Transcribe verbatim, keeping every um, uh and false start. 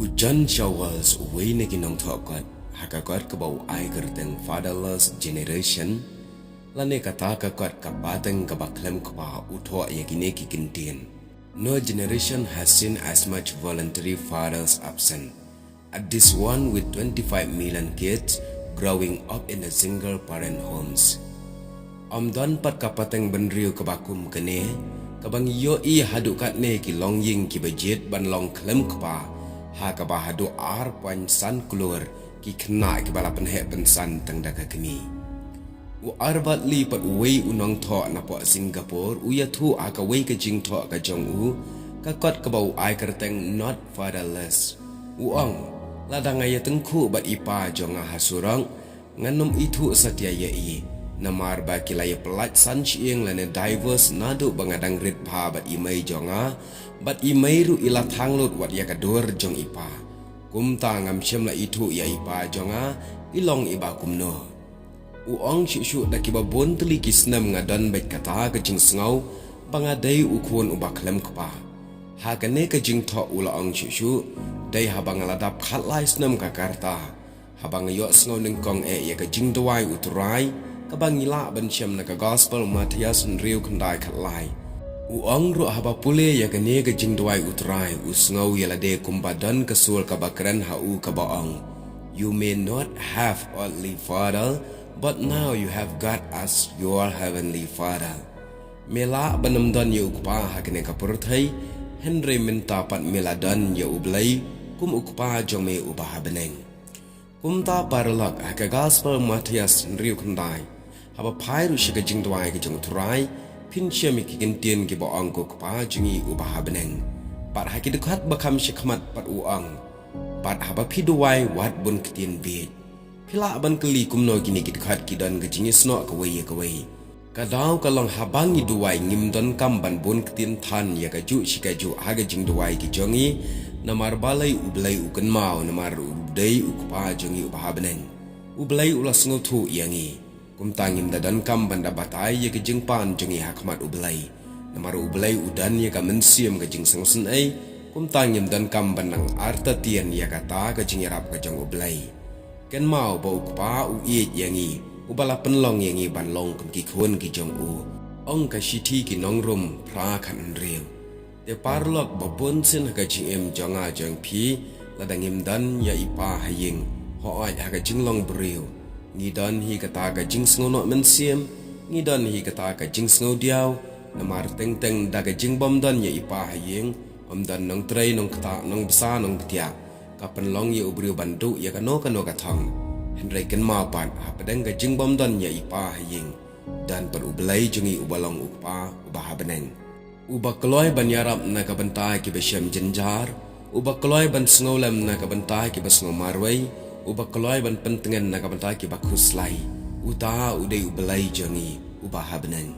U John Charles, uwei na ki nongthoh kot, ha ka kot kaba u ai kyrteng Fatherless Generation, lane kata ka kot ka pateng kaba khlem kpa, u thoh ïa kine ki kyntien. No generation has seen as much voluntary fathers absent as this one, with twenty-five million kids growing up in a single parent homes. Ym don pat ka pateng bynriew kaba kum kane, kaba ngi ïohi haduh katne ki longïing kiba jied ban long khlem kpa, ha kaba haduh ar point san klur ki khynnah kiba la pynheh pynsan tang da ka kmie. U Arbat Lee pat, uwei u nongthoh napoh Singapore, u ïathuh ha kawei ka jingthoh ka jong u, ka kot kaba u ai kyrteng Not Fatherless. U ong, lada nga ïatyngkhuh bad i pa jong nga ha surok, ngan ym ithuh satia ïa i, namar ba ki la ïapyllait san shyieng lane divorce naduh ba nga dang rit bha bad i mei jong nga, bad i mei ruh i la thang lut wat ïa ka dur jong i pa. Kumta ngam shym la ithuh ïa i pa jong nga, i long iba kumno. U ong, shuh shuh da kiba bun tylli ki snem nga don beit kata ka jingsngew ba nga dei u khun uba khlem kpa. Ha kane ka jingthoh u la ong, shuh shuh dei haba nga la dap khatlai snem ka rta, haba nga ïohsngew nyngkong eh ïa ka jingduwai U Trai, kaba ngi lah ban shem na ka Gospel Mathaios hynriew khyndai khatlai. U ong ruh, haba pule ïa kane ka jingduwai U Trai, u sngew ïa lade kumba don ka sur kaba kren ha u kaba ong, "You may not have earthly father, but now you have God as your heavenly Father." Me lah ban ym don ïa u kpa ha kane ka pyrthei, hynrei mynta pat me la don ïa U Blei kum u Kpa jong me uba ha bneng. Kumta paralok, ha ka Gospel Mathaios hynriew khyndai, haba phai ruh sha ka jingduwai ka jong U Trai, phin shem ïa ki kyntien kiba ong, ko Kpa jong ngi uba ha bneng. Bad ha ki dkhot ba kham shakhmat pat u ong, bad haba phi duwai, wat bun ktien bieit. Phi lah ban kylli kumno kine ki dkhot ki don ka jingïasnoh kawei ïa kawei. Ka daw ka long, haba ngi duwai ngim donkam ban bun ktien than ïa kajuh shi kajuh ha ka jingduwai ki jong ngi, namar balei? U Blei u kynmaw, namar u dei u Kpa jong ngi uba ha bneng. U Blei u la sngewthuh ïa ngi. Kumta ngim da donkam ban da batai ïa ka jingpan jong ngi ha khmat U Blei, namar U Blei u don ïa ka mynsiem ka jingsngewsynei. Kumta ngim donkam ban nang artatien ïa kata ka jingïarap ka jong U Blei. Kynmaw ba u Kpa u ïeit ïa ngi, uba la pynlong ïa ngi ban long kum ki khun ki jong u. Ong ka shithi Ki Nongrum phra khathynriew. Te paralok, ba bun sien ha ka jingim jong nga jong phi, lada ngim don ïa i pa ha ïing, hooid, ha ka jinglong briew, ngi don hi kata ka jingsngewnoh mynsiem, ngi don hi kata ka jingsngewdiaw, namar teng teng da ka jingbym don ïa i pa ha ïing, ym don nongtrei nongktah, nongbsa nongpdiang, ka pynlong ïa u briew ban duh ïa kano kano ka thong. Hynrei kynmaw pat, hapdeng ka jingbym don ïa i pa ha ïing, don pat U Blei jong ngi uba long u Kpa uba ha bneng, uba kloi ban ïarap na ka bynta kiba shem jynjar, uba kloi ban sngewlem na ka bynta kiba sngew marwei, uba kloi ban pyntngen na ka bynta kiba khuslai. Uta u dei U Blei jong ngi uba ha bneng.